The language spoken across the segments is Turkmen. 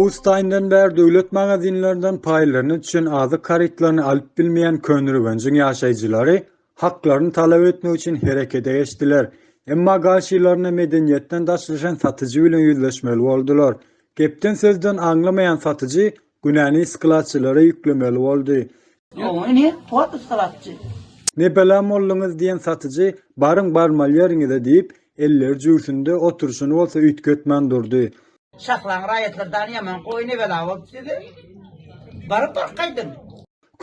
Awgust aýyndan bäri döwlet magazinlerinden paýlaryna düşen azyk harytlaryny alyp bilmeýän Köneürgenjiň ýaşaýjylary haklaryny talap etmek üçin herekete geçdiler. Emma garşylaryna medeniýetden daşlaşan satyjy bilen ýüzleşmeli boldular. Gepden-sözden aňlamaýan satyjy günäni skladçylara ýüklemeli boldy. Ýok, ine, Fuat ysgalatçy. Ne bela bolduňyz diýen satyjy, baryň barmaly ýeriňize diýip, elleri jübsünde oturyşyny bolsa üýtgetmän durdy. Şahlaň raýatlar dany ýaman gowy ne bela boldy size. Baryp baryp gaýdyň.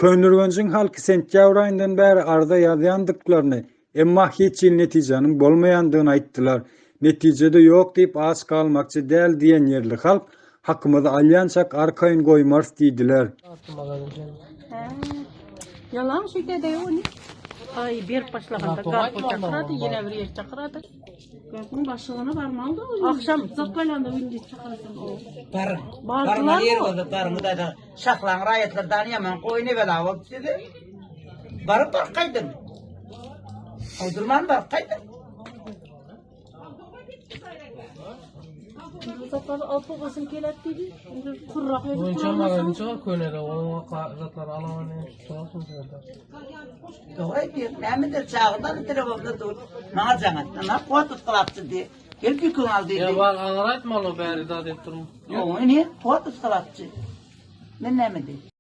Köneürgenjiň halky sentýabr aýyndan bäri arza ýazýandyklaryny, Emma hiç hili netijäniň bolmaýandygyny aýtdylar. Netije-de ýok diýip aç galmakçy däl diýen ýerli halk, Hakymyzy alýançak arkaýyn goýmarys diýdiler. Ýalan şeýdede ony. Aý berip başlaganda garpyz çakyrady, ýene bir ýer çakyrady. Garpyň başlygyna barmaly da ony. Akşam zakgalanda gündiz çakyrasyn o. Baryň. Barmaly ýer bolsa baryň da Şahlaň raýatlar dany ýaman gowy ne bela boldy size. Baryp baryp gaýdyň. Oýdurman baryp gaýdyň. Awtobusym kelet diýdi. Indi kurrak edip Boýunça magazin çygar könere o zatlar alaman tutarsyň şurada. Dogry aýdýar. Nämedir çagyrdan telefonda dur. Maňa jaň etdi. Ana kuwat ysgylapçy diýdi. Gelip ýüküňi al diýdi. Ýa bar aňyr aýtmaly bäri zat edip durma. Ýok, ine kuwat ysgylapçy. Men näme diýdim?